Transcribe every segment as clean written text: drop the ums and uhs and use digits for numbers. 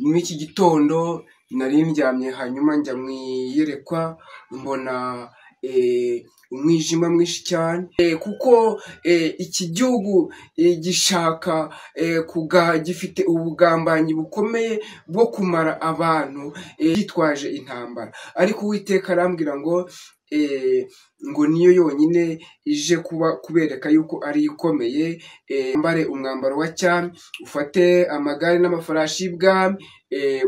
Muri iki gitondo nari ndyamye, hanyuma njya mu iyerekwa mbona umwijima mwinshi cyane, kuko iki gihugu gishaka gifite ubugambanyi bukomeye bwo kumara abantu gitwaje intambara. Ariko Uwiteka arambwira ngo ngo niyo yonyine ije kuba kubereka yuko ari ikomeye. Wambare umwambaro wa cyami, ufate amagare n'amafarashi y'ibwami,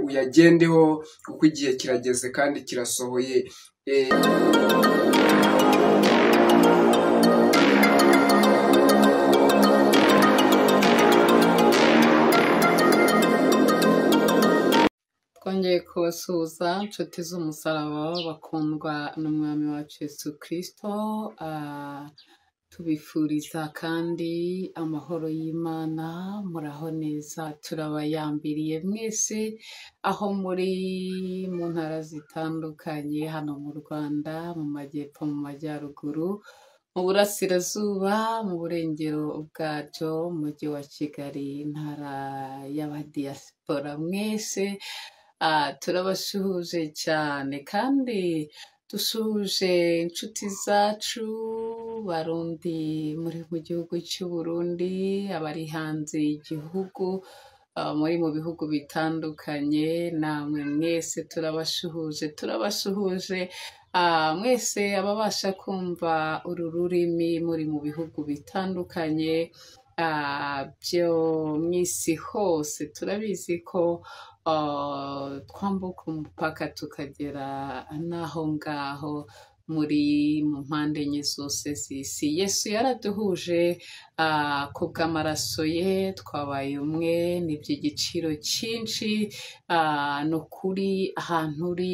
uyagendeho kuko igihe kirageze kandi kirasohoye. Twongeye kubasuhuza inshuti z'umusaraba bakundwa n'umwami wacu Yesu Kristo, tubifuriza kandi amahoro y'Imana. Muraho neza, turabayambiriye mwese aho muri mu ntara zitandukanye hano mu Rwanda, mu majyepfo, mu majyaruguru, mu burasirazuba, mu burengero bwaryo, mu mujyi wa Kigali, intara y'abadiyasipora, mwese turabasuhuje cyane. Kandi dusuhuje inshuti zacu Barundi muri mu gihugu cy'u Burundi, abari hanze y'igihugu, muri mu bihugu bitandukanye, namwe mwese turabasuhuje, turabasuhuje. Mwese ababasha kumva uru rurimi muri mu bihugu bitandukanye byo mu isi hose, turabizi ko twambuka umupaka tukagera n'aho ngaho muri mu mpande enye zose z'isi. Yesu yaraduhuje kubw'amaraso ye, twabaye umwe, ni iby'igiciro cyinshi. Ni ukuri ahantu uri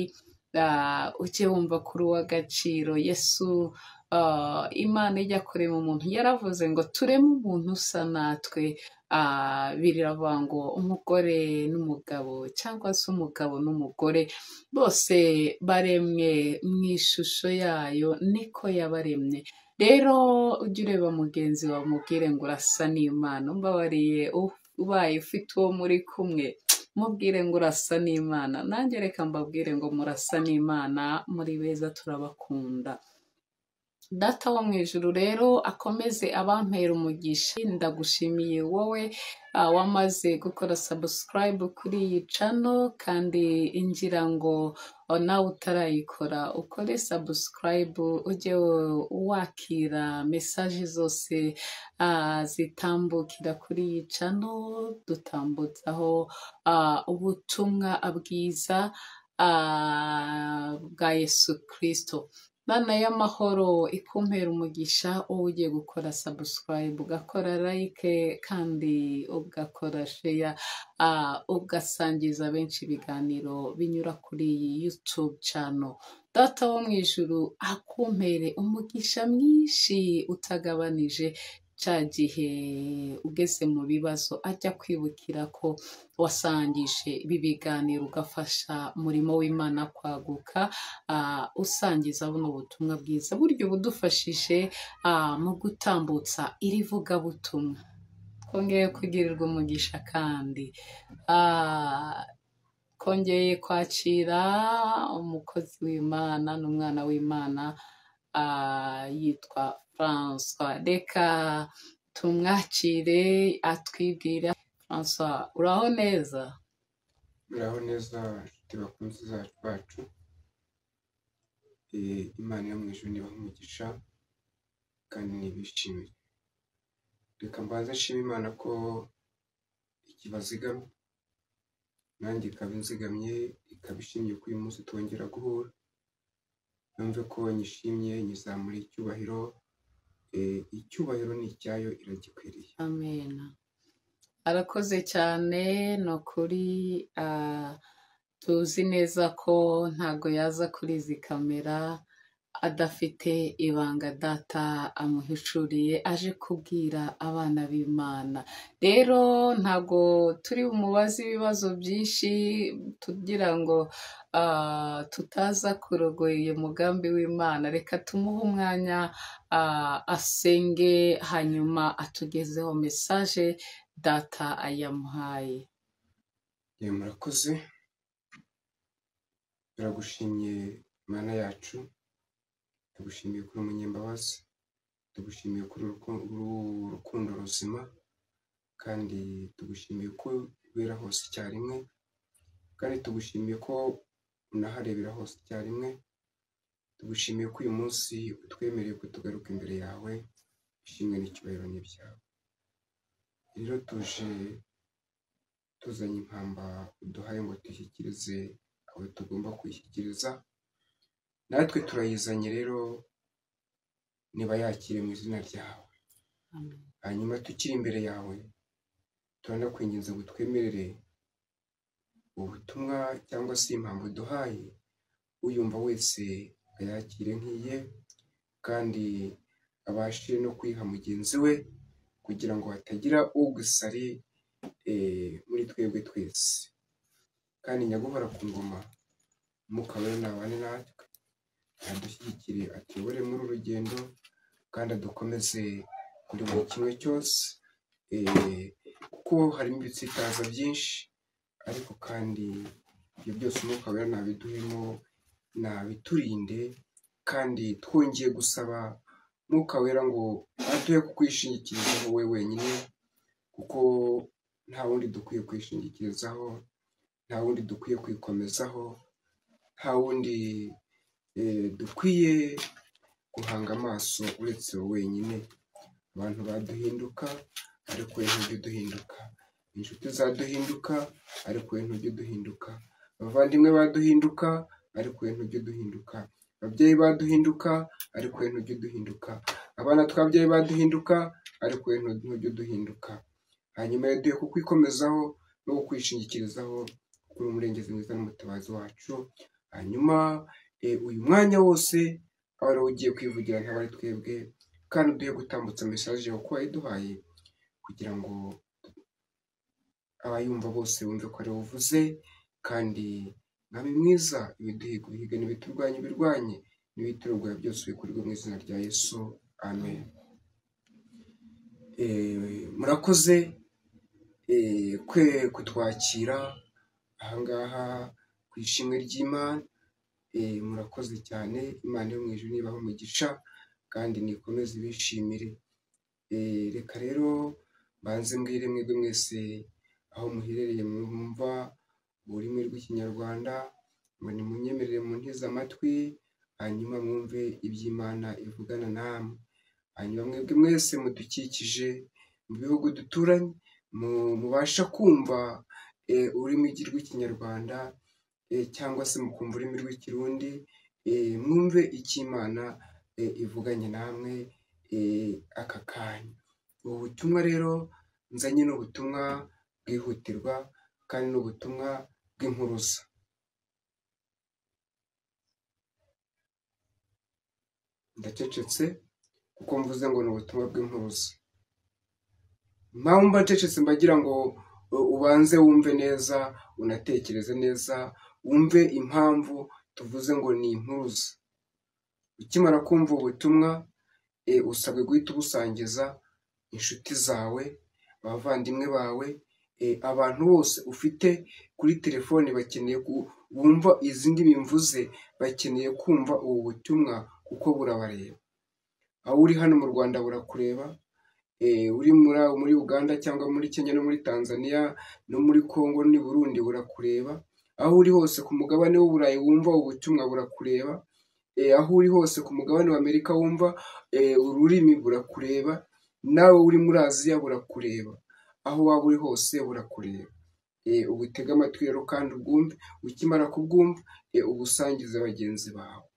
ujye wumva kuri uw'agaciro. Yesu, Imana ijya kurema umuntu yaravuze ngo tureme umuntu usa natwe. Biravuga ngo umugore n'umugabo cyangwa se umugabo n'umugore bose baremwe mu ishusho yayo, niko yabaremye. Rero ujye ureba mugenzi wawe umubwire ngo urasa n'Imana. Umbabariye ubaye ufite uwo muri kumwe, mubwire ngo urasa n'Imana. Nanjye reka mbabwire ngo murasa n'Imana, muri beza, turabakunda. Data wo mu ijuru rero akomeze abampera umugisha. Ndagushimiye wowe wamaze gukora subscribe kuri iyi channel, kandi ngira ngo nawe utarayikora ukore subscribe, ujye wakira message zose zitambukira kuri iyi channel. Dutambutsaho ubutumwa bwiza bwa Yesu Kristo. Mana y'amahoro ikumpera umugisha, wowe ugiye gukora subscribe, ugakora like, kandi ugakora share, ugasangiza benshi ibiganiro binyura kuri iyi YouTube channel. Data wo mu ijuru akumpere umugisha mwinshi utagabanije. Cya gihe ugeze mu bibazo ajya kwibukira ko wasangije ibi biganiro, ugafasha umurimo w'Imana kwaguka, usangiza buno butumwa bwiza. Burya budufashije mu gutambutsa iri vugabutumwa. Twongeye kugirirwa umugisha kandi twongeye kwakira umukozi w'Imana n'umwana w'Imana, yitwa François. Reka tumwakire atwibwira. François, uraho neza? Muraho neza inshuti bakunzi bacu. Imana yo mu ijuru nibahe umugisha kandi nibishimire. Reka mbanze nshime Imana ko ikibazigamye, nanjye ikaba inzigamye, ikaba ishimye ko uyu munsi twongera guhura. Numve ko nyishimye, nyizamura icyubahiro. Icyubahiro ni icyayo, iragikwiriye. Amen. Arakoze cyane, ni ukuri. Tuzi neza ko ntago yaza kuri izi kamera adafite ibanga data amuhishuriye aje kubwira abana b'Imana. Rero ntago turi bumubaze ibibazo byinshi tugira ngo tutaza kurogoya uyu mugambi w'Imana. Reka tumuhe umwanya asenge, hanyuma atugezeho message data yamuhaye. Murakoze, turagushimye Mana yacu, tugushimiye kuri umunyembabazi, tugushimiye kuri urukundo ruzima, kandi tugushimiye ko ubera hose icyarimwe, kandi tugushimiye ko unaharebera hose icyarimwe, tugushimiye ko uyu munsi utwemereye kutugaruka imbere yawe, ishimwe n'icyubahiro ni ibyawe. Rero tuje tuzanye impamba uduhaye ngo tuyishyikirize abo tugomba kuyishyikiriza, natwe turayizanye rero niba yakire mu izina ryawe. Hanyuma tukiri imbere yawe turanakwinginze ngo twemerere ubutumwa cyangwa se impamvu uduhaye, uyumva wese ayakire nk'iye, kandi abashe no kwiha mugenzi we kugira ngo hatagira ugusari muri twebwe twese. Kandi nyaguhora ku ngoma Mwuka Wera nabane natwe, adushyigikire, atuyobore muri uru rugendo, kandi adukomeze kuri buri kimwe cyose, kuko harimo ibitsitaza byinshi, ariko kandi ibyo byose Umwuka Wera nabiduhemo, nabiturinde, kandi twongeye gusaba Mwuka Wera ngo aduhe kukwishingikirizaho we wenyine, kuko nta wundi dukwiye kwishingikirizaho, nta wundi dukwiye kwikomezaho, nta wundi dukwiye guhanga amaso uretse wowe wenyine. Abantu baduhinduka ariko wowe ntujya uduhinduka, inshuti zaduhinduka ariko wowe ntujya uduhinduka, abavandimwe baduhinduka ariko wowe ntujya uduhinduka, ababyeyi baduhinduka ariko wowe ntujya uduhinduka, abana twabyaye baduhinduka ariko wowe ntujya uduhinduka. Hanyuma yaduhe kukwikomezaho no kukwishingikirizaho, kuko uri umurengezi mwiza n'umutabazi wacu. Hanyuma uyu mwanya wose aba ari ugiye kwivugira ntabwo ari twebwe, kandi uduhe gutambutsa mesaje yawe uko wayiduhaye, kugira ngo abayumva bose bumve ko ari wowe uvuze. Kandi Mwami mwiza, ibiduhiga ubihige, n'ibiturwanya ubirwanye, n'ibiturwanya byose ubikurwe mu izina rya Yesu, amen. Murakoze kwe kutwakira ahangaha ku ishimwe ry'Imana. Murakoze cyane, Imana yo mu ijuru nibahe umugisha kandi nikomeze ibishimire. Reka rero mbanze mbwire mwebwe mwese aho muherereye mwumva ururimi rw'Ikinyarwanda, ngo nimunyemerere muntize amatwi, hanyuma mwumve iby'Imana ivugana namwe. Hanyuma mwebwe mwese mudukikije mu bihugu duturanye, mubasha kumva ururimi rw'Ikinyarwanda cyangwa se mukumva ururimi rw'Ikirundi, mwumve icyo Imana ivuganye namwe aka kanya. Ubu butumwa rero nzanye ni ubutumwa bwihutirwa kandi ni ubutumwa bw'impuruza. Ndacecetse kuko mvuze ngo ni ubutumwa bw'impuruza. Impamvu mba ncecetse mbagira ngo ubanze wumve neza, unatekereze neza, wumve impamvu tuvuze ngo ni impuruza. Ukimara kumva ubutumwa usabwe guhita ubusangiza inshuti zawe, abavandimwe bawe, abantu bose ufite kuri telefone bakeneye bumva izi ndimi mvuze, bakeneye kumva ubu butumwa kuko burabareba. Aho uri hano mu Rwanda burakureba, uri muri Uganda cyangwa muri Kenya no muri Tanzania no muri Congo n'i Burundi burakureba, aho uri hose ku mugabane w'Uburayi wumva ubutumwa burakureba, aho uri hose ku mugabane w'Amerika wumva ururimi burakureba, nawe uri muri Aziya burakureba, aho waba uri hose burakureba. Ubutege amatwi rero kandi ubwumve, ukimara kubwumva ubusangize bagenzi bawe,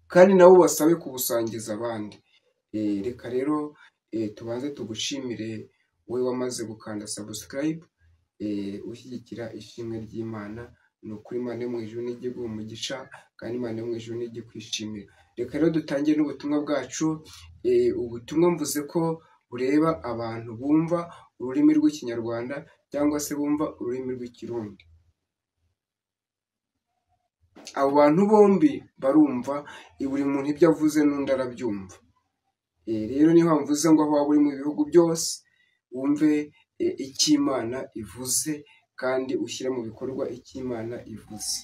kandi nabo basabe kubusangiza abandi. Reka rero tubanze tugushimire wowe wamaze gukanda subscribe, ushyigikira ishimwe ry'Imana. Ni ukuri Imana yo mu ijuru nijye iguha umugisha, kandi Imana yo mu ijuru nijye kwishimira. Reka rero dutangire n'ubutumwa bwacu. Ubutumwa mvuze ko bureba abantu bumva ururimi rw'Ikinyarwanda cyangwa se bumva ururimi rw'Ikirundi. Abo bantu bombi barumva, buri muntu ibyo avuze n'undi arabyumva. Rero niyo mpamvu mvuze ngo aho waba uri mu bihugu byose wumve icyo Imana ivuze kandi ushyire mu bikorwa icyo Imana ivuze.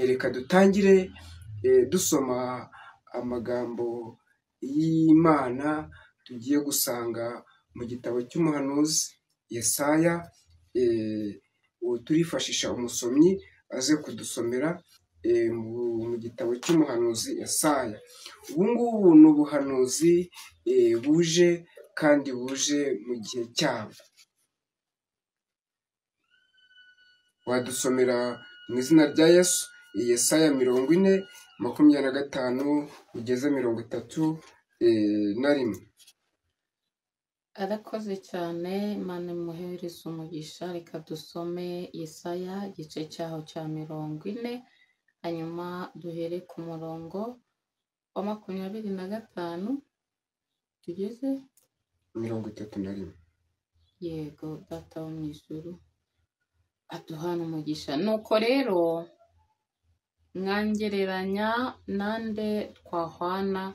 Reka dutangire dusoma amagambo y'Imana tugiye gusanga mu gitabo cy'umuhanuzi Yesaya. Turifashisha umusomyi aze kudusomera mu gitabo cy'umuhanuzi Yesaya. Ubu ngubu ni ubuhanuzi buje kandi buje mu gihe cyabo. Wadusomera mu izina rya Yesu Yesaya 40 25 ugeze 31. Arakoze cyane, Imana imuhereze umugisha. Reka dusome Yesaya igice cyaho cya 40, hanyuma duhere ku murongo wa 25 tugeze 31. Yego, Data wo mu ijuru aduhana umugisha. Nuko rero mwangereranya nande twahwana?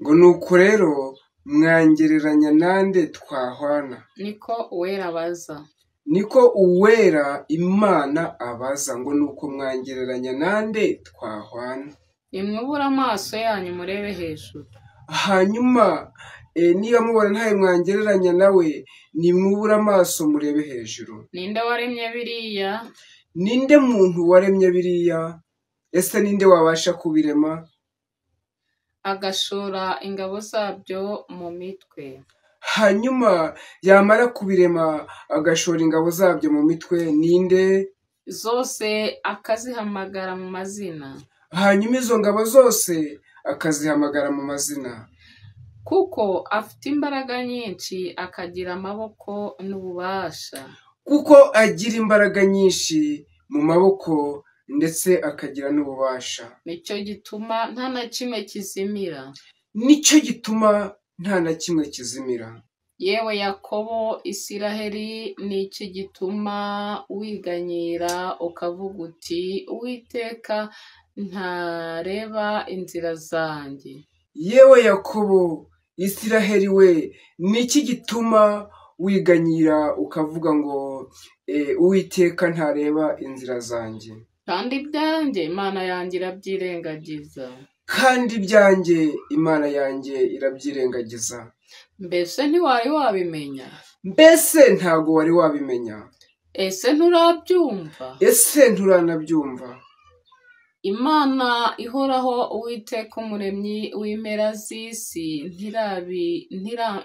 Ngo nuko rero mwangereranya nande twahwana? Niko Uwera abaza. Niko Uwera Imana abaza ngo nuko mwangereranya nande twahwana? Nimwubure amaso yanyu murebe hejuru. Hanyuma niba mubona ntawe mwangereranya nawe, nimwubure amaso murebe hejuru. Ninde waremye biriya? Ninde muntu waremye biriya? Ese ninde wabasha kubirema? Agashora ingabo zabyo mu mitwe. Hanyuma yamara kubirema agashora ingabo zabyo mu mitwe, ninde? Zose akazihamagara mu mazina. Hanyuma izo ngabo zose akazihamagara mu mazina. Kuko afite imbaraga nyinshi, akagira amaboko n'ububasha. Kuko agira imbaraga nyinshi mu maboko ndetse akagira n'ububasha. Nicyo gituma nta na kimwe kizimira. Nicyo gituma nta na kimwe kizimira. Yewe Yakobo, Isiraheli, ni iki gituma wiganyira ukavuga uti Uwiteka ntareba inzira zanjye? Yewe Yakobo, Isiraheli we, ni iki gituma wiganyira ukavuga ngo Uwiteka ntareba inzira zanjye? Kandi ibyanjye Imana yanjye irabyirengagiza. Kandi ibyanjye Imana yanjye irabyirengagiza. Mbese ntiwari wabimenya? Mbese ntago wari wabimenya? Ese nturabyumva? Ese nturanabyumva? Imana ihoraho, Uwiteka umuremyi w'impera z'isi,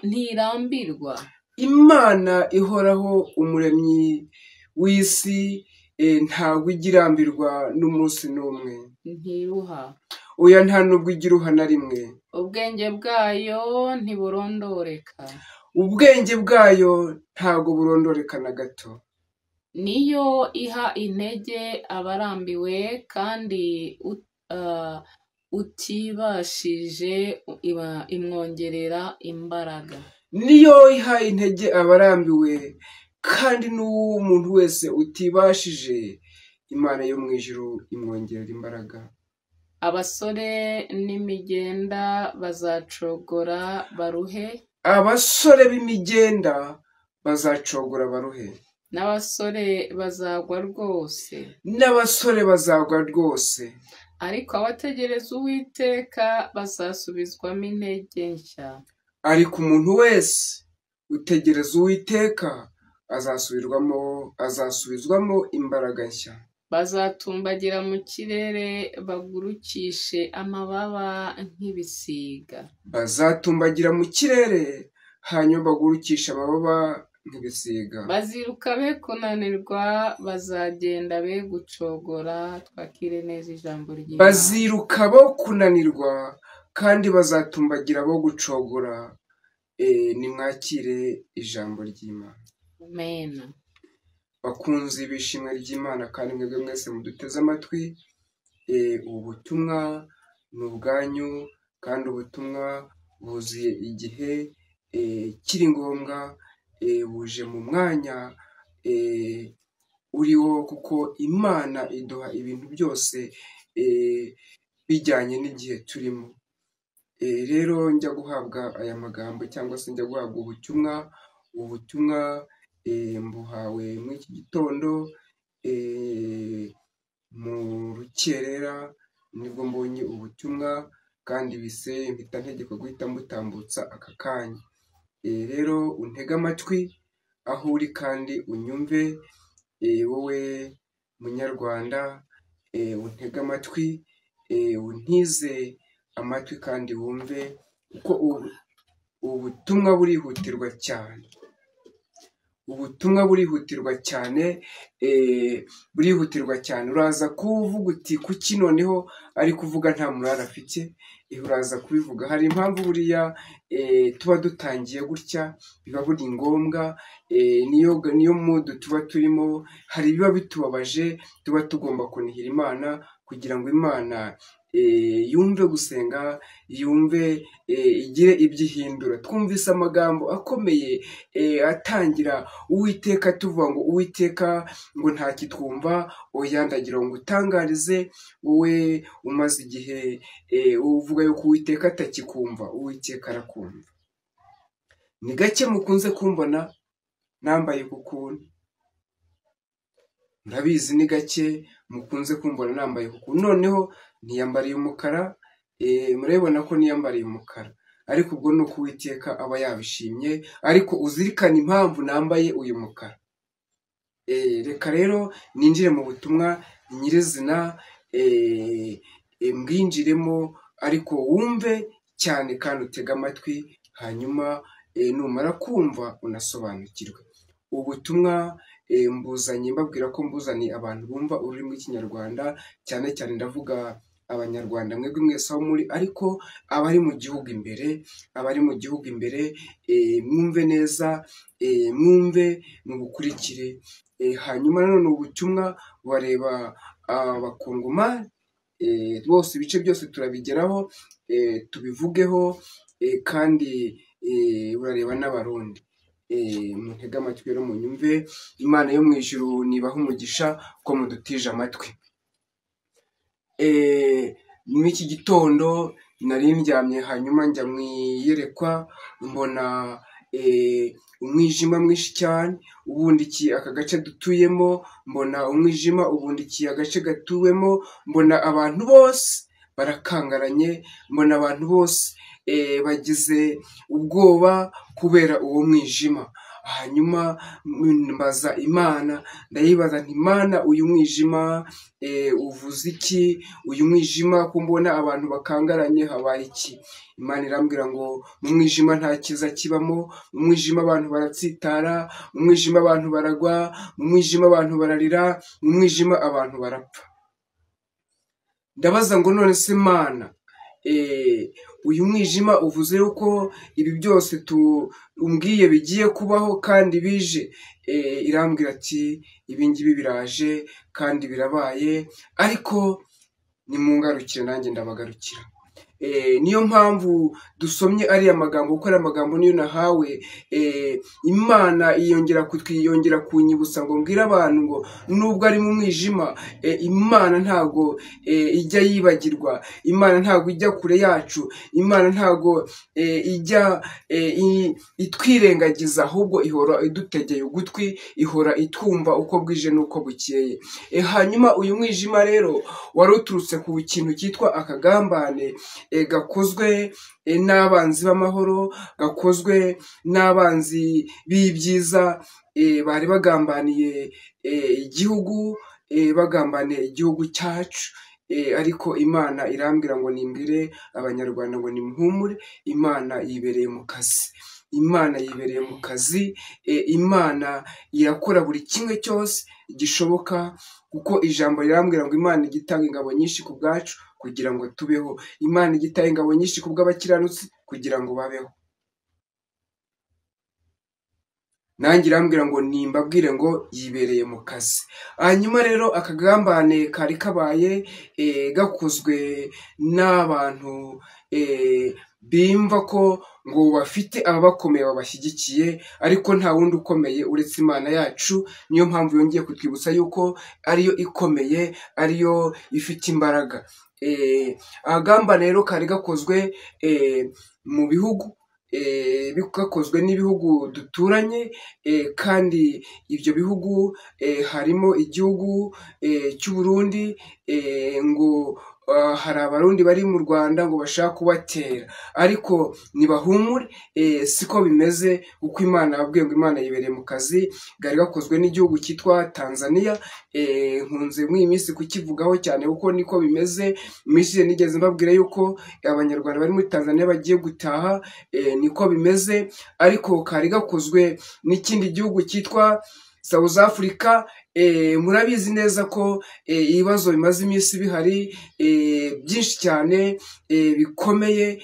ntirambirwa. Imana ihoraho umuremyi w'isi ntabwo ijya irambirwa n'umunsi n'umwe. Ntiruha. Oya, nta nubwo ijya iruha na rimwe. Ubwenge bwayo ntiburondoreka. Ubwenge bwayo ntabwo burondoreka na gato. Niyo iha intege abarambiwe, kandi utibashije imwongerera imbaraga. Niyo iha intege abarambiwe, kandi n'umuntu wese utibashije, Imana yo mu ijuru imwongerera imbaraga. Abasore n'imigenda bazacogora baruhe. Abasore b'imigenda bazacogora baruhe. N'abasore bazagwa rwose. N'abasore bazagwa rwose. Ariko abategereza Uwiteka bazasubizwamo intege nshya. Ariko umuntu wese utegereza Uwiteka azasubizwamo imbaraga nshya. Bazatumbagira mu kirere bagurukishe amababa nk'ibisiga. Bazatumbagira mu kirere hanyuma bagurukishe amababa nk'ibisiga. Baziruka be kunanirwa, bazagenda be gucogora. Twakire neza ijambo ry'Imana. Baziruka bo kunanirwa kandi bazatumbagira bo gucogora. Nimwakire ijambo ry'Imana. Amen. Bakunzi b'ishimwe ry'Imana kandi mwebwe mwese muduteze amatwi, ubu butumwa ni ubwanyu kandi ubutumwa buzuye igihe kiri ngombwa, buje mu mwanya uriwo, kuko Imana iduha ibintu byose bijyanye n'igihe turimo. Rero njya guhabwa aya magambo cyangwa se njya guhabwa ubutumwa, ubutumwa Mbuhawe muri iki gitondo mu rukerera nibwo mbonye ubutumwa kandi bise mpita ntegekwa guhita mbutambutsa aka kanya. Rero untege amatwi aho uri kandi unyumve, wowe munyarwanda, untege amatwi, untize amatwi kandi wumve kuko ubutumwa burihutirwa cyane. Ubutumwa burihutirwa cyane, burihutirwa cyane. Uraza kuvuga uti kuki noneho ari kuvuga nta murara afite? Uraza kubivuga. Hari impamvu buriya tuba dutangiye gutya, biba buri ngombwa, niyo mudu tuba turimo, hari ibiba bitubabaje tuba tugomba kunihira Imana kugira ngo Imana yumve gusenga, yumve igire ibyo ihindura. Twumvise amagambo akomeye atangira Uwiteka tuvuga ngo Uwiteka ngo ntakitwumva, oya ndagira ngo utangarize wowe umaze igihe uvuga yuko Uwiteka atakikumva. Uwiteka arakumva. Ni gake mukunze kumbona nambaye ukuntu, murabizi, ni gake mukunze kumbona nambaye ukuntu. Noneho niyambariye umukara, murabibona ko niyambariye umukara, ariko ubwo ni uko Uwiteka aba yabishimye. Ariko uzirikane impamvu nambaye uyu mukara. Reka rero ninjire mu butumwa nyirizina, mbwinjiremo, ariko wumve cyane kandi utege amatwi, hanyuma numara kumva unasobanukirwe. Ubutumwa mbuzanye mbabwira ko mbuzaniye abantu bumva ururimi rw'Ikinyarwanda, cyane cyane ndavuga Abanyarwanda mwebwe mwese aho muri, ariko abari mu gihugu imbere, abari mu gihugu imbere, mwumve neza, mwumve mubukurikire. Hanyuma nanone ubutumwa bareba Abakongomani bose, ibice byose turabigeraho, tubivugeho, kandi burareba n'Abarundi. Muntege amatwi rero munyumve. Imana yo mu ijuru nibaha umugisha ko mudutije amatwi. Muri iki gitondo nari ndyamye, hanyuma njya mu iyerekwa, mbona umwijima mwinshi cyane ubundikiye aka gace dutuyemo, mbona umwijima ubundikiye agace gatuwemo, mbona abantu bose barakangaranye, mbona abantu bose bagize ubwoba kubera uwo mwijima. Hanyuma mbaza Imana, ndayibaza nti Imana, uyu mwijima uvuze iki? Uyu mwijima ko mbona abantu bakangaranye, habaye iki? Imana irambwira ngo mu mwijima nta cyiza kibamo, mu mwijima abantu baratsitara, mu mwijima abantu baragwa, mu mwijima abantu bararira, mu mwijima abantu barapfa. Ndabaza ngo none se Mana, uyu mwijima uvuze yuko ibi byose umbwiye bigiye kubaho kandi bije? Irambwira ati ibi ngibi biraje kandi birabaye, ariko nimungarukire nanjye ndabagarukira. Niyo mpamvu dusomye ariya magambo, kuko ariya magambo niyo nahawe. Imana yongera kutwiyongera kunyibutsa ngo mbwire abantu ngo nubwo ari mu mwijima, Imana ntago ijya yibagirwa, Imana ntago ijya kure yacu, Imana ntago ijya itwirengagiza, ahubwo ihora idutegeye ugutwi, ihora itwumva uko bwije n'uko bukeye. Hanyuma uyu mwijima rero wari uturutse ku kintu cyitwa akagambane gakozwe n'abanzi b'amahoro, gakozwe n'abanzi b'ibyiza, bari bagambaniye igihugu, bagambaniye igihugu cyacu. Ariko Imana irambwira ngo nimbwire Abanyarwanda ngo nimuhumure, Imana yibereye mu kazi. Imana yibereye mu kazi, Imana irakora buri kimwe cyose gishoboka, kuko ijambo rirambwira ngo Imana igitanga ingabo nyinshi ku bwacu kugira ngo tubeho, Imana igitanga ingabo nyinshi ku bw'abakiranutsi kugira ngo babeho. Nanjye irambwira ngo nimbabwire ngo yibereye mu kazi. Hanyuma rero akagambane kari kabaye gakozwe n'abantu bimva ko ngo bafite ababakomeye babashyigikiye, ariko nta wundi ukomeye uretse Imana yacu. Niyo mpamvu yongeye kutwibutsa yuko ariyo ikomeye, ariyo ifite imbaraga. Akagambane rero kari gakozwe mu bihugu Gakozwe n'ibihugu duturanye, kandi ibyo bihugu harimo igihugu cy'u Burundi, ngo hari Abarundi bari mu Rwanda ngo bashaka kubatera, ariko nibahumure, siko bimeze, kuko Imana yababwiye ngo Imana yibereye mu kazi. Kari gakozwe n'igihugu cyitwa Tanzania. Nkunze muri iyi minsi kukivugaho cyane kuko niko bimeze. Iminsi nigeze mbabwira yuko Abanyarwanda bari muri Tanzania bagiye gutaha, niko bimeze. Ariko kari gakozwe n'ikindi gihugu cyitwa South Africa. Murabizi neza ko ibibazo bimaze iminsi bihari byinshi cyane bikomeye.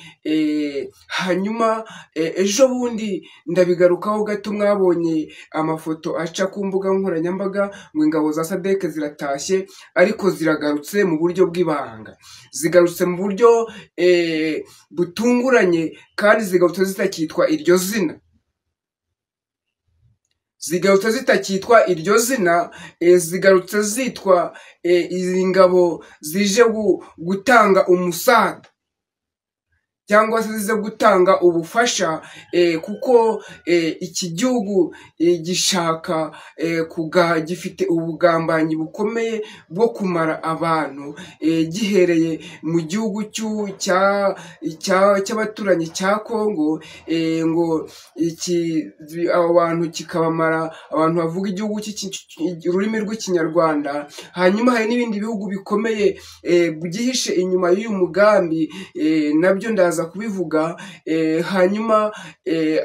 Hanyuma ejo bundi ndabigarukaho gato, mwabonye amafoto aca ku mbuga nkoranyambaga ngo ingabo za SADC ziratashye, ariko ziragarutse mu buryo bw'ibanga, zigarutse mu buryo butunguranye, kandi zigarutse zitakitwa iryo zina. Zigarutse zitakitwa iryo zina, zigarutse zitwa izi ngabo zije gutanga umusada cyangwa se zize gutanga ubufasha, kuko iki gihugu gishaka gifite ubugambanyi bukomeye bwo kumara abantu, gihereye mu gihugu cy'abaturanyi cya Kongo, ngo abo bantu kikabamara, abantu bavuga igihugu ururimi rw'Ikinyarwanda. Hanyuma hari n'ibindi bihugu bikomeye byihishe inyuma y'uyu mugambi, nabyo ndaza kubivuga. Hanyuma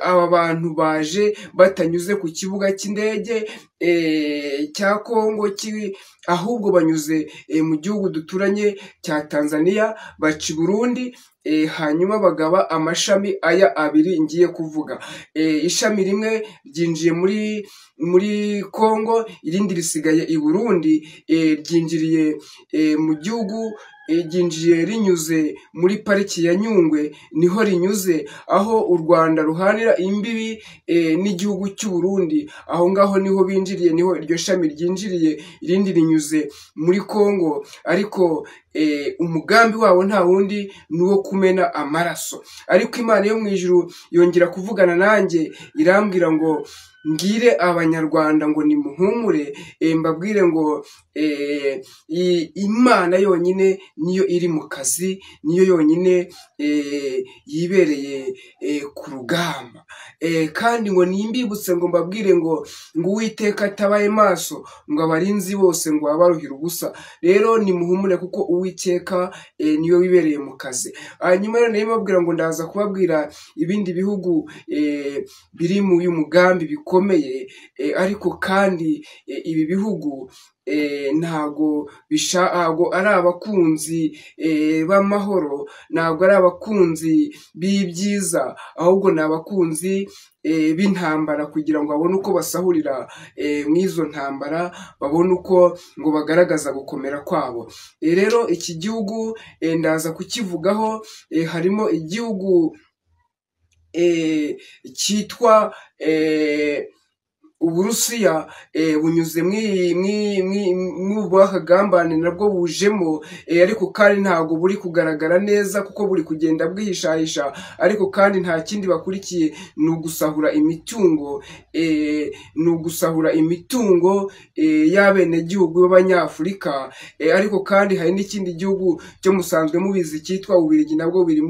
aba bantu baje batanyuze ku kibuga cy'indege cya Kongo, ahubwo banyuze mu gihugu duturanye cya Tanzania, baca i Burundi, hanyuma bagaba amashami aya abiri ngiye kuvuga. Ishami rimwe ryinjiye muri Kongo, irindi risigaye i Burundi, ryinjiriye mu gihugu, ryinjiye rinyuze muri pariki ya Nyungwe, niho rinyuze, aho u Rwanda ruhanira imbibi n'igihugu cy'u Burundi. Aho ngaho niho binjiriye, niho iryo shami ryinjiriye, irindi rinyuze muri Kongo. Ariko umugambi wabo nta wundi, ni uwo kumena amaraso. Ariko Imana yo mu ijuru yongera kuvugana nanjye, irambwira ngo mbwire Abanyarwanda ngo nimuhumure, mbabwire ngo Imana yonyine niyo iri mu kazi, niyo yonyine yibereye ku rugamba. Kandi ngo nimbibutse ngo mbabwire ngo Uwiteka atabaye maso, ngo abarinzi bose ngo abaruhira ubusa. Rero nimuhumure kuko Uwiteka niyo wibereye mu kazi. Hanyuma rero nari mbabwira ngo ndaza kubabwira ibindi bihugu biri mu uyu mugambi bikomeye, ariko kandi ibi bihugu ntago ari abakunzi b'amahoro, ntago ari abakunzi b'ibyiza, ahubwo ni abakunzi b'intambara, kugira ngo babone uko basahurira mw'izo ntambara, babone uko ngo bagaragaza gukomera kwabo. Rero iki gihugu ndaza kukivugaho. Harimo igihugu cyitwa Uburusiya, bunyuze mu bwakagambane nabwo bujemo, ariko kandi ntago buri kugaragara neza kuko buri kugenda bwihishahisha. Ariko kandi nta kindi bakurikiye, ni ugusahura imitungo, ni ugusahura imitungo y'abenegihugu b'Abanyafurika. Ariko kandi hari n'ikindi gihugu cyo musanzwe mubizi cyitwa Ububiligi, nabwo biri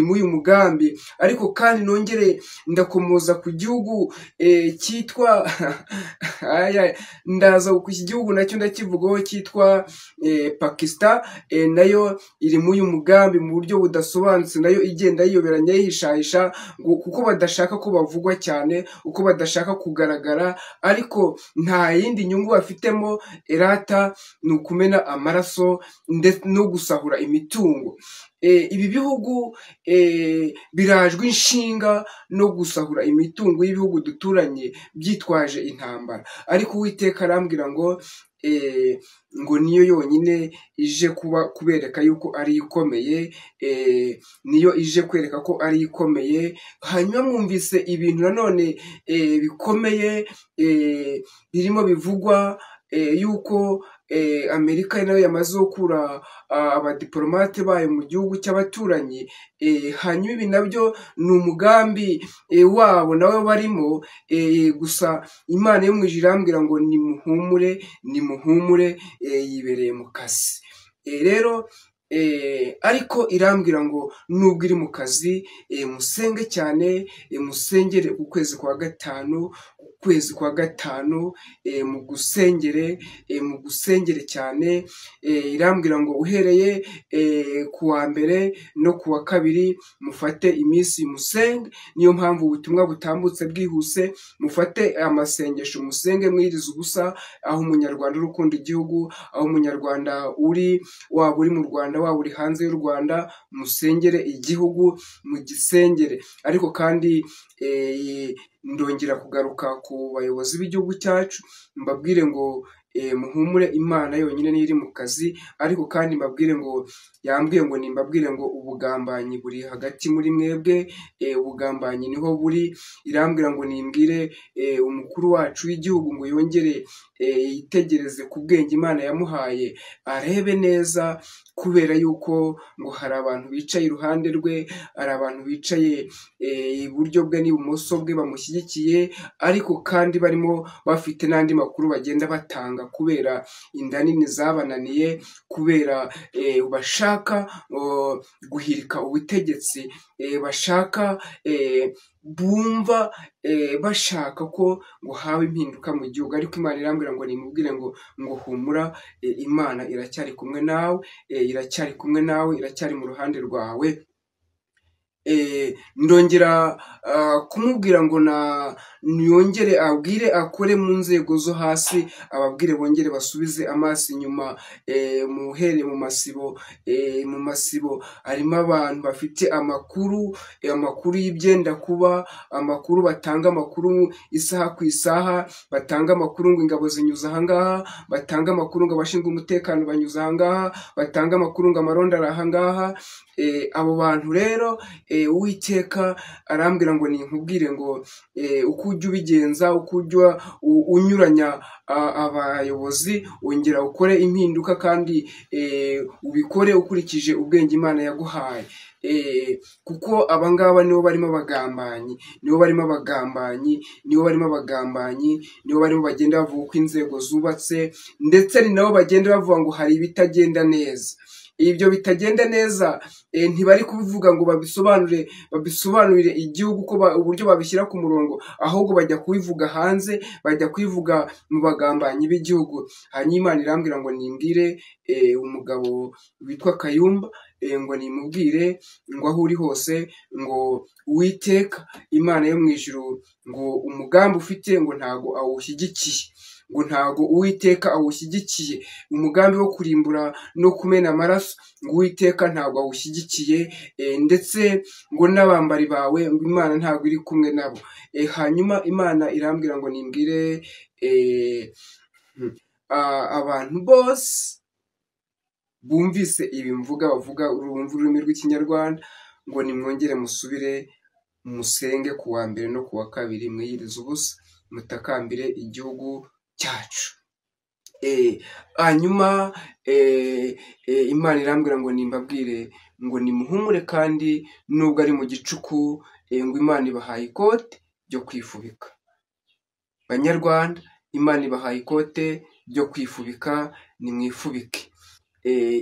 muri uyu mugambi. Ariko kandi nongere ndakomoza ku gihugu cyitwa ndaza ku iki gihugu nacyo ndakivugaho cyitwa Pakistan, nayo iri muri uyu mugambi mu buryo budasobanutse, nayo igenda yiyoberanya yihishahisha, kuko badashaka ko bavugwa cyane, uko badashaka kugaragara, ariko nta yindi nyungu bafitemo erata, ni ukumena amaraso no gusahura imitungo. Ibi bihugu birajwe inshinga no gusahura imitungo y'ibihugu duturanye byitwaje intambara. Ariko Uwiteka arambwira ngo ngo niyo yonyine ije kuba kubereka yuko ari ikomeye, niyo ije kwereka ko ari ikomeye. Hanyuma mwumvise ibintu nanone bikomeye birimo bivugwa yuko Amerika nayo yamaze gukura abadiplomate bayo mu gihugu cy'abaturanyi. Hanyuma ibi nabyo ni umugambi wabo nawe barimo. Gusa Imana yo mu ijuru irambwira ngo nimuhumure, nimuhumure, yibereye mu kazi. Rero ariko irambwira ngo nubwo iri mu kazi, musenge cyane, musengere ukwezi kwa gatanu, ukwezi kwa gatanu, mugusengere, mugusengere cyane. Irambwira ngo uhereye ku wa mbere no ku wa kabiri mufate iminsi musenge. Niyo mpamvu ubutumwa butambutse bwihuse, mufate amasengesho musenge mwirize ubusa, aho umunyarwanda uri ukunda igihugu, aho umunyarwanda uri, waba uri mu Rwanda, waba uri hanze y'u Rwanda, musengere igihugu, mugisengere. Ariko kandi ndongera kugaruka ku bayobozi b'igihugu cyacu, mbabwire ngo muhumure, Imana yonyine niyo iri mu kazi. Ariko kandi mbabwire ngo yambwiye ngo nimbabwire ngo ubugambanyi buri hagati muri mwebwe, ubugambanyi niho buri. Irambwira ngo nimbwire umukuru wacu w'igihugu ngo yongere yitegereze ku bwenge Imana yamuhaye, arebe neza, kubera yuko ngo hari abantu bicaye iruhande rwe, hari abantu bicaye iburyo bwe n'ibumoso bwe bamushyigikiye, ariko kandi barimo bafite n'andi makuru bagenda batanga kubera inda nini zabananiye, kubera bashaka guhirika ubutegetsi, bashaka bumva bashaka ko ngo habe impinduka mu gihugu. Ariko Imana irambwira ngo nimubwire ngo humura, Imana iracyari kumwe nawe, iracyari kumwe nawe, iracyari mu ruhande rwawe. Ndongera kumubwira ngo yongere abwire akore mu nzego zo hasi, ababwire bongere basubize amaso inyuma, muhere mu masibo. Mu masibo harimo abantu bafite amakuru, amakuru y'ibyenda kuba, amakuru batanga amakuru isaha ku isaha, batanga amakuru ngo ingabo zinyuze ahangaha, batanga amakuru ngo abashinzwe umutekano banyuze ahangaha, batanga amakuru ngo amarondo ari ahangaha. Abo bantu rero Uwiteka arambwira ngo ninkubwire ngo uko ujya ubigenza, uko ujya unyuranya abayobozi, wongera ukore impinduka kandi ubikore ukurikije ubwenge Imana yaguhaye. Kuko abangaba nibo barimo abagambanyi, nibo barimo abagambanyi, nibo barimo abagambanyi, nibo barimo bagenda bavuga uko inzego zubatse, ndetse ni nabo bagenda bavuga ngo hari ibitagenda neza. Ibyo bitagenda neza ntibari kubivuga ngo babisobanure, babisobanurire igihugu ko uburyo babishyira ku murongo, ahubwo bajya kubivuga hanze, bajya kubivuga mu bagambanyi b'igihugu. Hanyuma Imana irambwira ngo nimbwire umugabo witwa Kayumba, ngo nimubwire ngo aho uri hose ngo Uwiteka Imana yo mu ijuru ngo umugambi ufite ngo ntago awushyigikiye, ngo ntago Uwiteka awushyigikiye, umugambi wo kurimbura no kumena amaraso ngo Uwiteka ntago awushyigikiye, ndetse ngo n'abambari bawe ngo Imana ntago iri kumwe nabo. Hanyuma Imana irambwira ngo nimbwire abantu bose bumvise ibi mvuga, bavuga urumva ururimi rw'ikinyarwanda, ngo nimwongere musubire musenge ku wa mbere no ku wa kabiri, mwiyirize ubusa, mutakambire igihugu cyacu. Hanyuma Imana irambwira ngo nimbabwire ngo nimuhumure, kandi nubwo ari mu gicuku, ngo Imana ibahaye ikote ryo kwifubika. Banyarwanda, Imana ibahaye ikote ryo kwifubika, nimwifubike.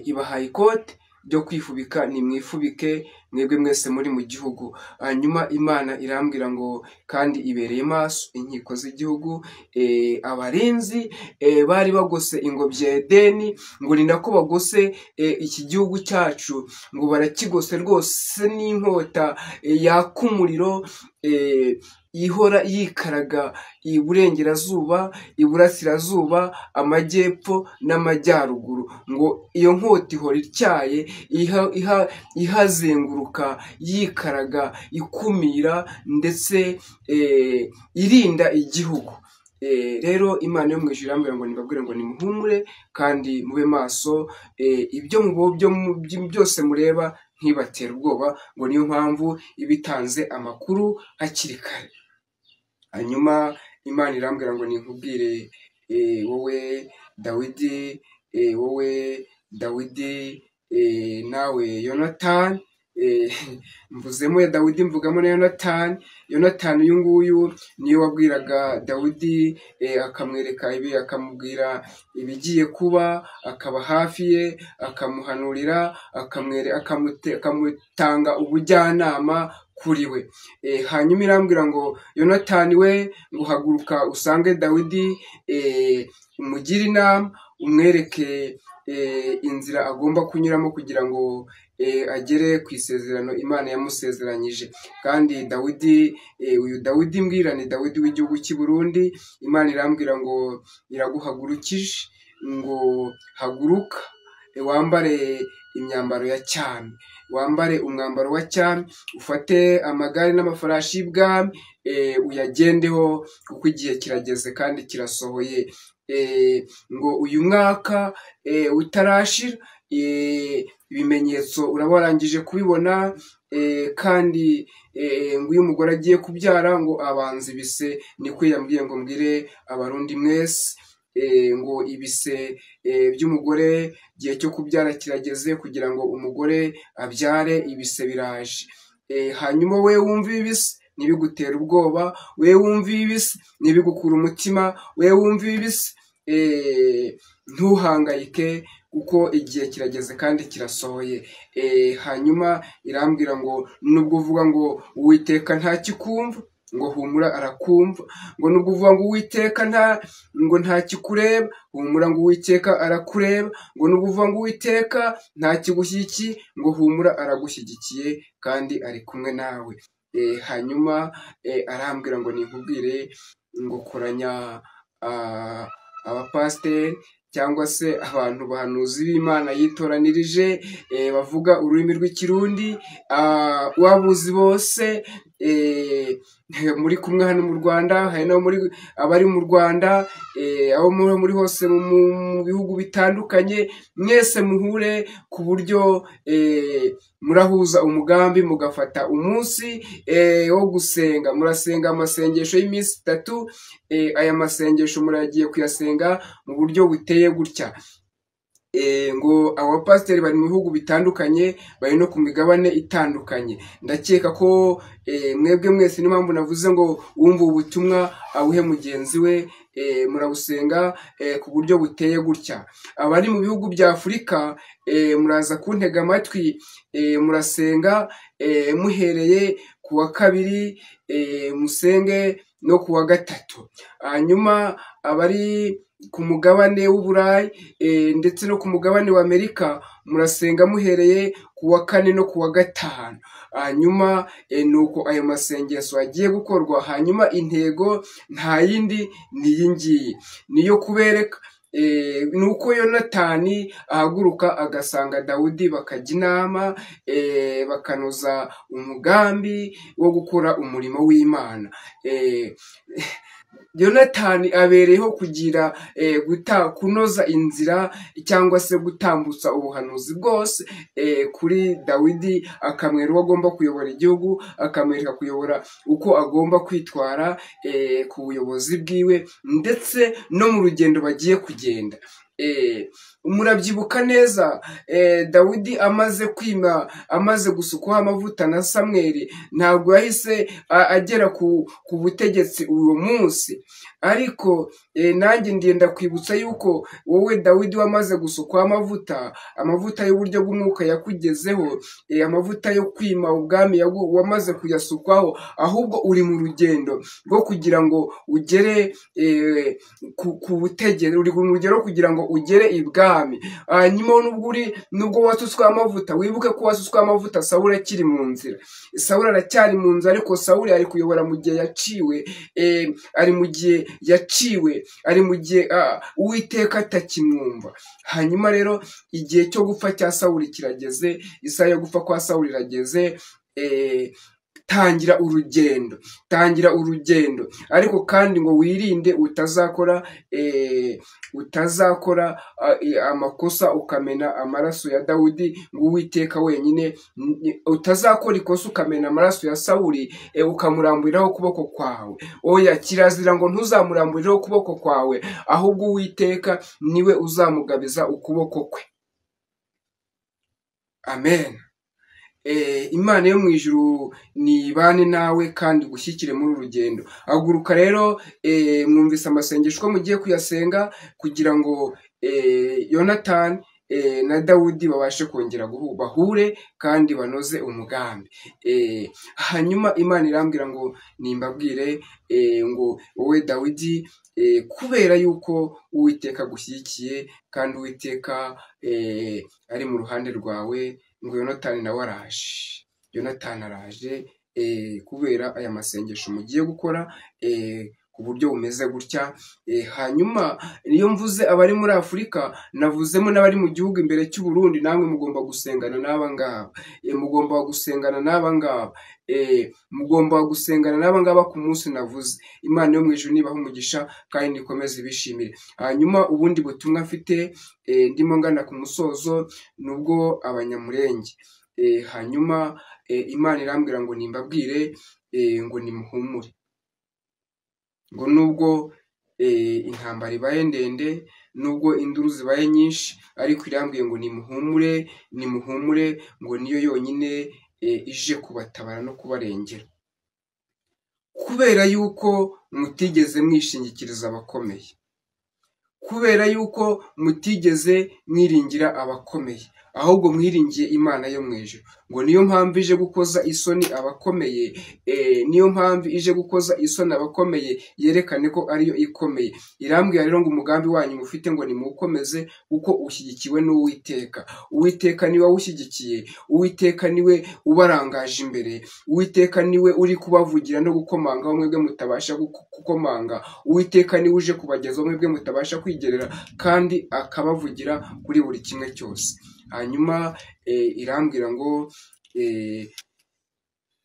Ibahaye ikote ryo kwifubika, nimwifubike mwebwe mwese muri mu gihugu. Hanyuma Imana irambwira ngo kandi ibereye maso inkiko z'igihugu, abarinzi bari bagose ingobyi ya Edeni, ngo ni nako bagose iki gihugu cyacu, ngo barakigose rwose n'inkota yaka umuriro, ihora yikaraga iburengerazuba, iburasirazuba, amajyepfo n'amajyaruguru, ngo iyo nkota ihora ityaye, ihazenguruka, yikaraga, ikumira ndetse irinda igihugu. Rero Imana yo mu ijuru irambwira ngo nibabwire ngo nimuhumure kandi mube maso, ibyo byose mureba ntibatere ubwoba, ngo niyo mpamvu ibitanze amakuru hakiri kare. Hanyuma Imana irambwira ngo ninkubwire Wowe Dawidi, wowe Dawidi, nawe Yonatani. Mvuzemo ya Dawidi, mvugamo na Yonatani. Yonatani uyu nguyu niwe wabwiraga Dawidi, akamwereka ibi, akamubwira ibigiye kuba, akaba hafi ye, akamuhanurira, akamutanga ubujyanama kuri we. Hanyuma irambwira ngo Yonatani we, ngo haguruka usange Dawidi, umugire inama, umwereke inzira agomba kunyuramo kugira ngo agere ku isezerano Imana yamusezeranyije. Kandi Dawidi, uyu Dawidi mbwira ni Dawidi w'igihugu cy'i Burundi. Imana irambwira ngo iraguhagurukije, ngo haguruka wambare imyambaro ya cyami, wambare umwambaro wa cyami, ufate amagare n'amafarashi y'ibwami, uyagendeho, kuko igihe kirageze kandi kirasohoye. Ngo uyu mwaka utarashira, ibimenyetso uraba warangije kubibona. Kandi ngo iyo umugore agiye kubyara ngo abanza ibise, niko yambwiye ngo mbwire Abarundi mwese, ngo ibise by'umugore igihe cyo kubyara kirageze, kugira ngo umugore abyare ibise biraje. Hanyuma we wumva ibise ntibigutere ubwoba, we wumva ibise ntibigukura umutima, we wumva ibise ntuhangayike, kuko igihe kirageze kandi kirasohoye. Hanyuma irambwira ngo nubwo uvuga ngo Uwiteka ntakikumva, ngo humura arakumva, ngo nubwo uvuga ngo Uwiteka ngo ntakikureba, humura ngo Uwiteka arakureba, ngo nubwo uvuga ngo Uwiteka ntakigushyigikiye, ngo humura aragushyigikiye kandi ari kumwe nawe. Hanyuma arambwira ngo ninkubwire ngo koranya abapasiteri cyangwa se abantu bahanuzi b'Imana yitoranirije, bavuga ururimi rw'Ikirundi, wabuzi bose muri kumwe hano mu Rwanda, hari n'abo muri abari mu Rwanda, abo muri hose mu bihugu bitandukanye, mwese muhure ku buryo murahuza umugambi, mugafata umunsi wo gusenga. Murasenga amasengesho y'iminsi 3. Aya masengesho muragiye kuyasenga mu buryo buteye gutya. Ngo abapasiteri bari mu bihugu bitandukanye, bari no ku migabane itandukanye. Ndakeka ko mwebwe mwese, niyo mpamvu navuze ngo wumva ubutumwa abuhe mugenzi we. Murabusenga ku buryo buteye gutya. Abari mu bihugu bya Afurika, muraza kuntega amatwi, murasenga muhereye ku wa 2, musenge no ku wa 3. Hanyuma abari ku mugabane w'Uburayi ndetse no ku mugabane wa Amerika, murasenga muhereye ku wa 4 no ku wa 5. Hanyuma nuko ayo masengesho agiye gukorwa. Hanyuma intego nta yindi ni iyi ngiyi, niyo kubereka nuko Yonatani ahaguruka agasanga Dawidi, bakajya inama, bakanoza umugambi wo gukora umurimo w'Imana. Yonatani abereyeho kugira kunoza inzira cyangwa se gutambutsa ubuhanuzi bwose kuri Dawidi, akamwereka uko agomba kuyobora igihugu, akamwereka kuyobora uko agomba kwitwara ku buyobozi bwiwe, ndetse no mu rugendo bagiye kugenda. Murabyibuka neza, Dawidi amaze kwima, amaze gusukwaho amavuta na Samweli, ntabwo yahise agera ku butegetsi uwo munsi. Ariko nanjye ndenda kwibutsa yuko wowe Dawidi wamaze gusukwaho amavuta, amavuta y'uburyo bw'umwuka yakugezeho, amavuta yo kwima ubwami wamaze kuyasukwaho, ahubwo uri mu rugendo rwo kugira ngo ugere ku butegetsi, uri mu rugendo kugira ngo ugere ibwami. Hanyuma nubwo wasutswe amavuta, wibuke ko wasutswe amavuta Sawuli akiri mu nzira. Sawuli aracyari mu nzira, ariko Sawuli ari kuyobora mu gihe yaciwe, ari mu gihe yaciwe, ari mu gihe Uwiteka atakimwumva. Hanyuma rero igihe cyo gupfa cya Sawuli kirageze, isaha yo gupfa kwa Sawuli irageze. Tangira urugendo, tangira urugendo, ariko kandi ngo wirinde utazakora amakosa ukamena amaraso ya Dawudi, ngo Uwiteka wenyine, utazakora ikosa ukamena amaraso ya Sawuli, ukamuramburiraho ukuboko kwawe. Oya, kirazira ngo ntuzamuramburireho ukuboko kwawe, ahubwo Uwiteka niwe uzamugabiza ukuboko kwe. Amen. Imana yo mu ijuru nibane nawe kandi gushyikire muri urugendo. Haguruka rero, mwumvise amasengesho mugiye kuyasenga kugira ngo Yonatani na Dawudi babashe kongera bahure kandi banoze umugambi. Hanyuma Imana irambwira ngo nimbabwire ngo wowe Dawidi, kubera yuko Uwiteka agushyigikiye kandi Uwiteka ari mu ruhande rwawe, ngo Yonatani nawe araje. Yonatani araje kubera aya masengesho mugiye gukora ku buryo bumeze gutya. Hanyuma niyo mvuze abari muri Afurika, navuzemo n'abari mu gihugu imbere cy'u Burundi, namwe mugomba gusengana n'aba ngaba. Mugomba gusengana n'aba ngaba. Mugomba gusengana n'aba ngaba ku munsi navuze. Imana yo mu ijuru nibaha umugisha kandi nikomeze ibishimire. Hanyuma ubundi butumwa mfite, ndimo ngana ku musozo, nubwo Abanyamurenge. Hanyuma Imana irambwira ngo nimbabwire ngo nimuhumure, ngo nubwo intambara ibaye ndende, nubwo induru zibaye nyinshi, ariko irambwiye ngo nimuhumure, nimuhumure, ngo niyo yonyine ije kubatabara no kubarengera, kubera yuko mutigeze mwishingikiriza abakomeye, kubera yuko mutigeze mwiringira abakomeye, ahubwo mwiringiye Imana yo mu ijuru. Ngo niyo mpamvu ije gukoza isoni abakomeye, niyo mpamvu ije gukoza isoni abakomeye, yerekane ko ariyo ikomeye. Irambwira rero ngo umugambi wanyu mufite ngo nimuwukomeze, kuko ushyigikiwe n'Uwiteka. Uwiteka niwe awushyigikiye, Uwiteka niwe ubarangaje imbere, Uwiteka niwe uri kubavugira no gukomanga aho mwebwe mutabasha gukomanga, Uwiteka niwe uje kubagezaho mwebwe mutabasha kwigerera, kandi akabavugira kuri buri kimwe cyose. Hanyuma irambwira ngo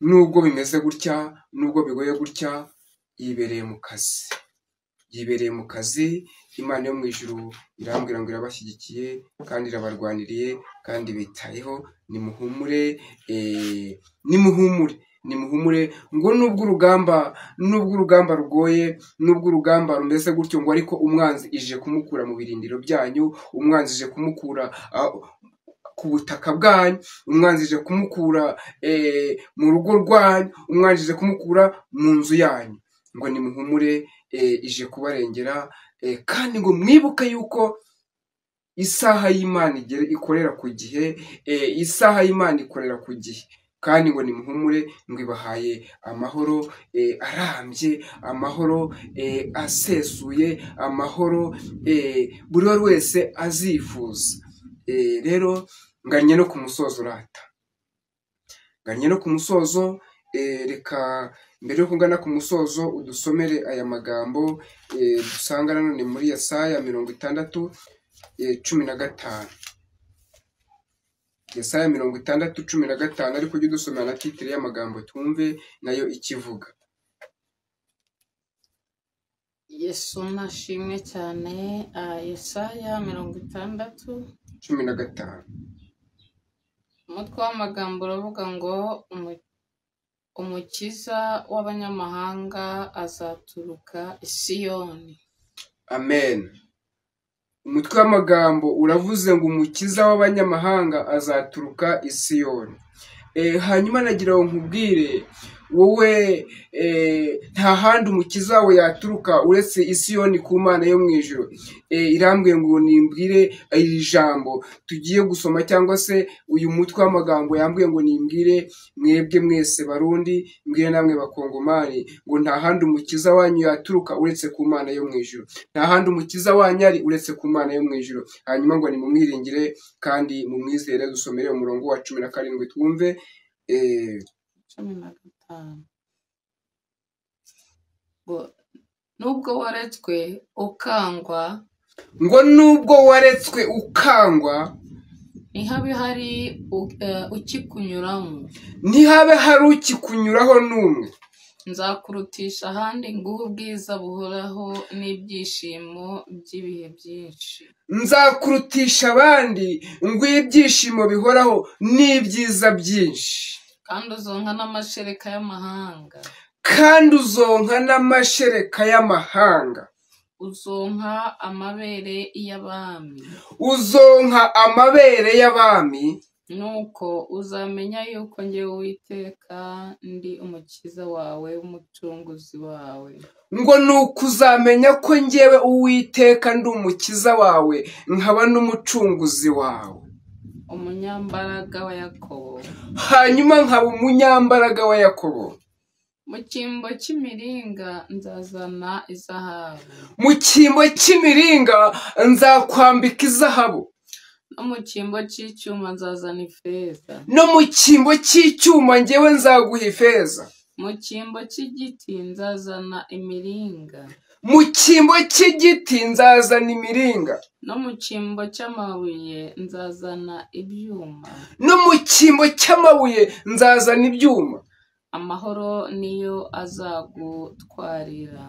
nubwo bimeze gutya, nubwo bigoye gutya, yibereye mu kazi, yibereye mu kazi. Imana yo mu ijuru irambwira ngo irabashyigikiye kandi irabarwaniriye kandi bitayeho. Nimuhumure, nimuhumure, nimuhumure, ngo nubwo urugamba rugoye, nubwo urugamba rumeze gutyo, ngo ariko umwanzi ije kumukura mu birindiro byanyu, umwanzi ije kumukura ku butaka bwanyu, umwanzi ije kumukura mu rugo rwanyu, umwanzi ije kumukura mu nzu yanyu. Ngo nimuhumure, ije kubarengera, kandi ngo mwibuke yuko isaha y'Imana ikorera ku gihe, isaha y'Imana ikorera ku gihe. Kandi ngo nimuhumure, ngo ibahaye amahoro arambye, amahoro asesuye, amahoro buri wese azifuza. Rero ngannye no ku musozo rata, ngannye no ku musozo. Reka mbere yo kugana ku musozo udusomere aya magambo dusanga nanone muri Yesaya 60:15. Yesaya 60:15, ariko ujye udusomera na titire y'amagambo twumve nayo ikivuga. Yesu nashimwe cyane. Yesaya 60:15, umutwe w'amagambo uravuga ngo umukiza w'abanyamahanga azaturuka i Siyoni. Amen. Umutwe w'amagambo uravuze ngo umukiza w'abanyamahanga azaturuka i Siyoni. Hanyuma nagira ngo nkubwire wowe, nta handi umukiza wawe yaturuka uretse i Siyoni ku Mana yo mu ijuru. Irambwiye ngo nimbwire iri jambo tugiye gusoma, cyangwa se uyu mutwe w'amagambo yambwiye ngo nimbwire mwebwe mwese Barundi, mbwire namwe Bakongomani, ngo nta handi umukiza wanyu yaturuka uretse ku Mana yo mu ijuru. Nta handi umukiza wanyu ari uretse ku Mana yo mu ijuru. Hanyuma ngo nimumwiringire kandi mumwizere. Dusomere umurongo wa 17 twumve. 15. Nubwo waretswe ukangwa, ngo nubwo waretswe ukangwa, Ntihabe hari ukikunyuramo. Ntihabe hari ukikunyuraho n'umwe. Nzakurutisha ahandi nguhe ubwiza buhoraho n'ibyishimo by'ibihe byinshi. Nzakurutisha abandi nguhe ibyishimo bihoraho n'ibyiza byinshi. Kandi uzonka n'amashereka y'amahanga. Kandi uzonka n'amashereka y'amahanga. Uzonka amabere y'abami. Uzonka amabere y'abami. Nuko uzamenya yuko njyewe Uwiteka ndi umukiza wawe, umucunguzi wawe. Ngo nuko uzamenya ko njyewe Uwiteka ndi umukiza wawe, nkaba n'umucunguzi wawe. Umunyambaraga wa Yakobo. Hanyuma nkaba umunyambaraga wa Yakobo. Mu cyimbo cy'imiringa nzazana izahabu. Mu cyimbo cy'imiringa nzakwambika izahabu. No mu cyimbo cy'icyuma nzazana ifeza. No mu cyimbo cy'icyuma njyewe nzaguha ifeza. Mu cyimbo cy'igiti nzazana imiringa. Mu cyimbo cy'igiti nzazana imiringa. No mu cyimbo cy'amabuye nzazana ibyuma. No mu cyimbo cy'amabuye nzazana ibyuma. Amahoro niyo azagutwarira.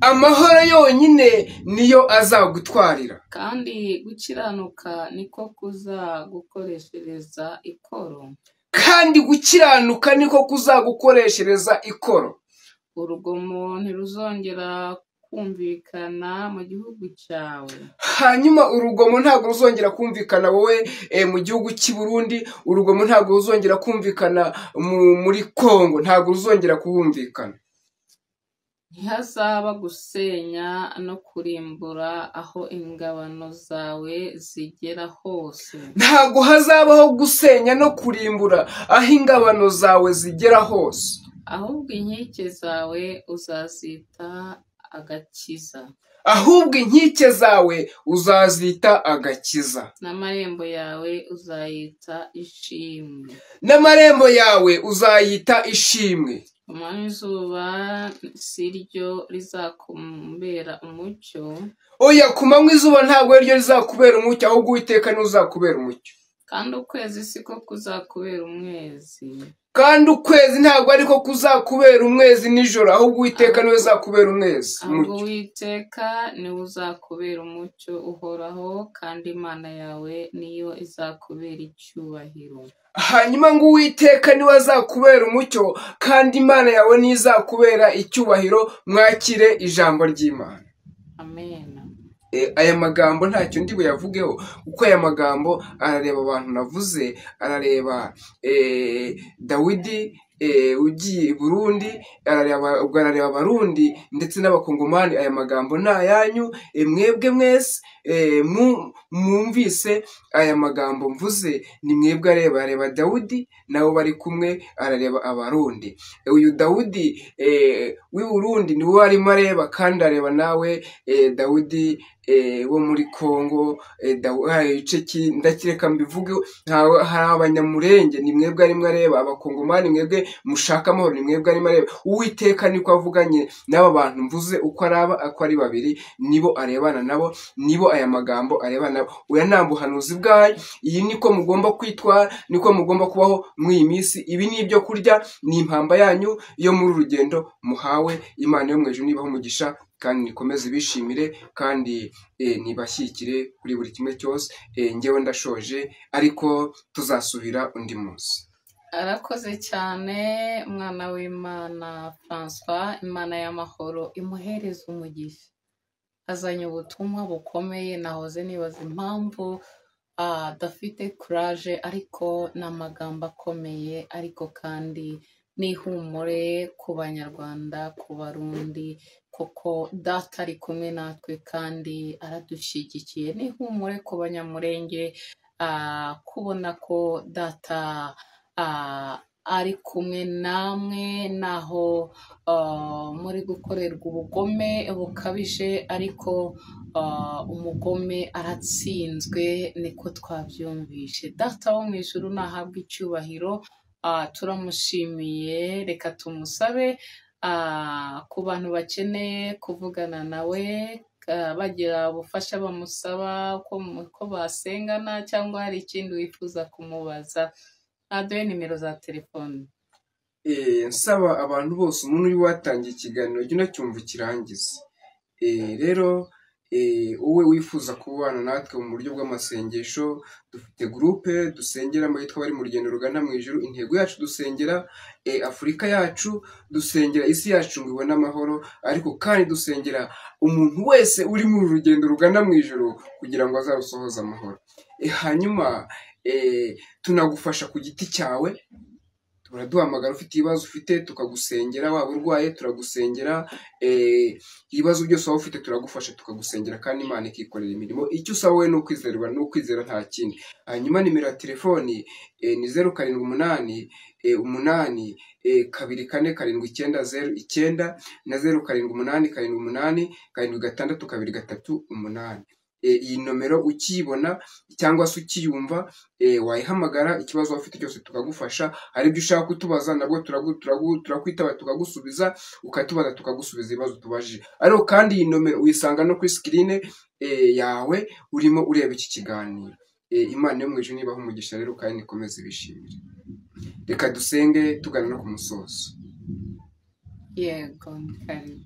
Amahoro yonyine niyo azagutwarira. Kandi gukiranuka niko kuzagukoreshereza ikoro. Kandi gukiranuka niko kuzagukoreshereza ikoro. Urugomo ntiruzongera kumvikana mu gihugu cyawe. Hanyuma urugomo ntabwo ruzongera kumvikana wowe mu gihugu cy'i Burundi, urugomo ntabwo ruzongera kumvikana muri Kongo, ntabwo ruzongera kuhumvikana. Ntihazaba gusenya no kurimbura aho ingabano zawe zigera hose. Ntabwo hazabaho gusenya no kurimbura aho ingabano zawe zigera hose. Ahubwo inkike zawe uzazita agakiza. Ahubwo inkike zawe uzazita agakiza. N'amarembo yawe uzayita ishimwe. N'amarembo yawe uzayita ishimwe. Umwami izuba si ryo rizakubera umucyo. Oya, ku manywa izuba ntabwo ryo rizakubera umucyo, ahubwo Uwiteka niwe uzakubera umucyo. Kandi ukwezi siko kuzakubera umwezi. Kandi ukwezi ntabwo ariko kuzakubera umwezi nijoro, ahubwo Uwiteka niwe uzakubera umwezi. Ahubwo Uwiteka niwe uzakubera umucyo uhoraho, kandi Imana yawe niyo izakubera icyubahiro. Hanyuma ngo Uwiteka niwe azakubera umucyo, kandi Imana yawe niyo izakubera icyubahiro. Mwakire ijambo ry'Imana. Amen. Aya magambo ntacyo ndi buyavugeho, kuko aya magambo arareba abantu navuze, arareba Dawidi ugiye i Burundi, arareba Abarundi ndetse n'Abakongomani. Aya magambo ni ayanyu mwebwe mwese mwumvise aya magambo mvuze, ni mwebwe areba. Areba Dawidi nabo bari kumwe, arareba Abarundi. Uyu Dawidi w'i Burundi niwe arimo areba, kandi areba nawe Dawidi wo muri Kongo. Ndakireka mbivuge, hari Abanyamurenge ni mwebwe arimo areba, Abakongomani mwebwe mushaka amahoro ni mwebwe arimo areba. Uwiteka niko avuganye n'aba bantu mvuze uko araba uko ari babiri, nibo arebana nabo, nibo aya magambo arebana nabo. Oya, nta buhanuzi bwanyu, iyi niko mugomba kwitwara, niko mugomba kubaho muri iyi minsi. Ibi ni ibyo kurya, ni impamba yanyu yo muri urugendo muhawe. Imana yo mu ijuru nibahe umugisha, kandi nikomeze bishimire, kandi nibashyikire kuri buri kimwe cyose. Njyewe ndashoje, ariko tuzasubira undi munsi. Arakoze cyane umwana w'Imana François, Imana y'amahoro imuhereza umugisha. Azanye ubutumwa bukomeye, nahoze nibaza impamvu adafite courage, ariko ni amagambo akomeye, ariko kandi n'ihumure ku Banyarwanda, ku Barundi, kuko Data ari kumwe natwe kandi aradushyigikiye. N'ihumure ku Banyamurenge, kubona ko Data ari kumwe namwe, naho muri gukorerwa ubugome bukabije, ariko umugome aratsinzwe, niko twabyumvishe. Data wo mu ijuru nahabwa icyubahiro, turamushimiye. Reka tumusabe ku bantu bakeneye kuvugana nawe, bagira ubufasha bamusaba ko basengana, cyangwa hari ikindi wifuza kumubaza, aduhe nimero za telefone. Nsaba abantu bose, umuntu uri watangiye ikiganiro jya unacyumva ukirangize. Rero wowe wifuza kubana natwe mu buryo bw'amasengesho, dufite gurupe dusengeramo yitwa Abari mu rugendo rugana mu ijuru. Intego yacu dusengera Afurika yacu, dusengera isi yacu ngo ibone amahoro, ariko kandi dusengera umuntu wese uri mu rugendo rugana mu ijuru kugira ngo azarusohoze amahoro. Hanyuma tunagufasha ku giti cyawe, uraduhamagara ufite ibibazo ufite tukagusengera, waba urwaye turagusengera, ibibazo byose waba ufite turagufasha tukagusengera, kandi Imana ikikorera imirimo. Icyo usaba wowe ni ukwizerwa, ni ukwizera nta kindi. Hanyuma nimero ya telefoni ni 078 8 2 4 7 9 0 9 na 0 7 8 7 8 7 6 2 3 8. Iyi nomero ukiyibona cyangwa se ukiyumva, wayihamagara, ikibazo waba ufite cyose tukagufasha. Hari ibyo ushaka kutubaza nabwo turakwitaba tukagusubiza, ukatubaza tukagusubiza ibibazo tubajije. Ariko kandi iyi nomero uyisanga no kuri screen yawe urimo ureba iki kiganiro. Imana yo mu ijuru nibaha umugisha rero, kandi ikomeze ibishimire. Reka dusenge tugana no ku musozo. Yego, karibu.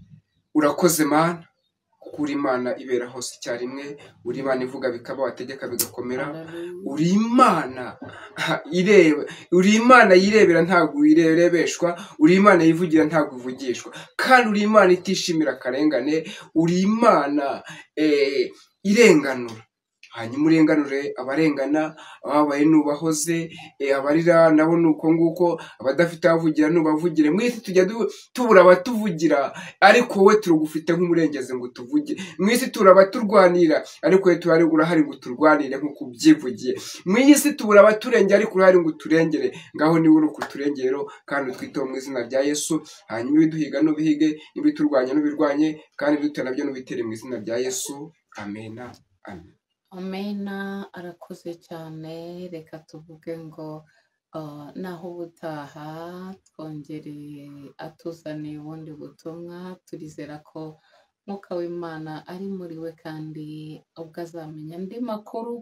Urakoze Mana, kuko uri Imana ibera hose icyarimwe, uri Imana ivuga bikaba, wategeka bigakomera, uri Imana ireba, uri Imana yirebera ntabwo irebeshwa, uri Imana yivugira ntabwo ivugishwa, kandi uri Imana itishimira akarengane, uri Imana irenganura. Hanyuma urenganure abarengana, ababaye nubahoze, abarira nabo nuko nguko, abadafite abavugira nubavugire. Mu isi tujya tubura abatuvugira, ariko wowe turagufite nk'umurengezi ngo utuvugire. Mu isi tubura abaturwanira, ariko wowe urahari ngo uturwanire nk'uko ubyivugiye. Mu isi tubura abaturengera, ariko urahari ngo uturengere. Ngaho niwe uri kuturengero, kandi utwiteho mu izina rya Yesu. Hanyuma ibiduhiga n'ubihige, n'ibiturwanya n'ubirwanye, kandi ibidutera nabyo n'ubitere mu izina rya Yesu. Amena, amen. Amena, arakoze cyane. Reka tuvuge ngo naho ubutaha twongereye atuzaniye ubundi butumwa. Turizera ko Mwuka w'Imana ari muri we, kandi ubwo azamenya andi makuru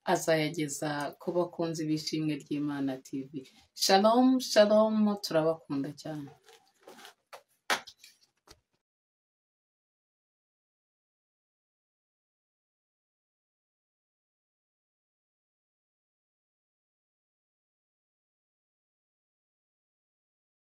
azayageza ku bakunzi b'Ishimwe ry'Imana TV. Shalom, shalom, turabakunda cyane.